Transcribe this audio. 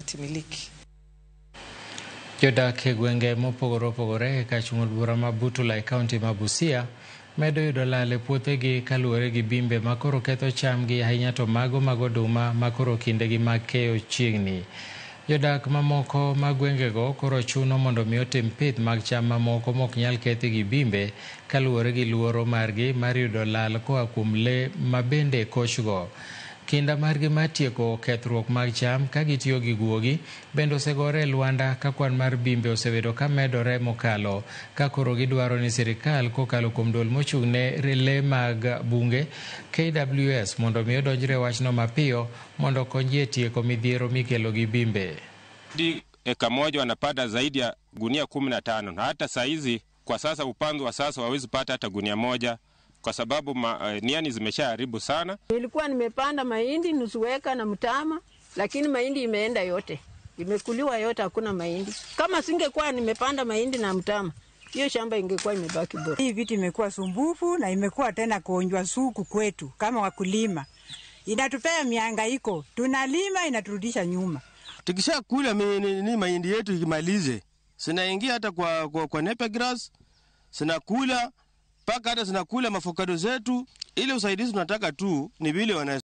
Hati miliki. Jodak e gwenge mopogore opogore e kach ng'ud bura ma Butula e kaunti ma Busia medo yudo lal e puothegi kaluwore gi bimbe makoro ketho chamgi, ahinya to mago mag oduma makoro kindegi mag keyo chiegni. Jodak mamoko mag gwengego koro chuno mondo mi otim pith mag cham mamoko mok nyal kethi gi bimbe kaluwore gi luoro margi mar yudo lal koa kuom lee mabende kochgo. Kinda margi mar tieko kethruok mag cham ka gitiyo gi guogi bende osegore e lwanda ka kwan mar bimbe osebedo ka medore mokalo, ka koro gidwaro ni sirikal kokalo kuom duol mochung' ne lee mag bunge KWS mondo mi odonjre e wachno mapiyo mondo okony ji e tieko midhiero mikelo gi bimbe. Eka moja wanapata zaidi ya gunia 15 na hata saa hizi kwa sasa upanzi wa sasa wawezi pata hata gunia moja kwa sababu niani zimeshaharibu sana. Nilikuwa nimepanda mahindi nusu eka na mtama, lakini mahindi imeenda yote, imekuliwa yote, hakuna mahindi. Kama singekuwa nimepanda mahindi na mtama, hiyo shamba ingekuwa imebaki bora. Hii vitu imekuwa sumbufu na imekuwa tena kuonjwa suku kwetu kama wakulima, inatupea mihangaiko, tunalima inaturudisha nyuma. Tukisha kula ni mahindi yetu ikimalize, sinaingia hata kwa napier grass, sinakula mpaka hata zinakula mafokado zetu. Ile usaidizi tunataka tu ni vile wana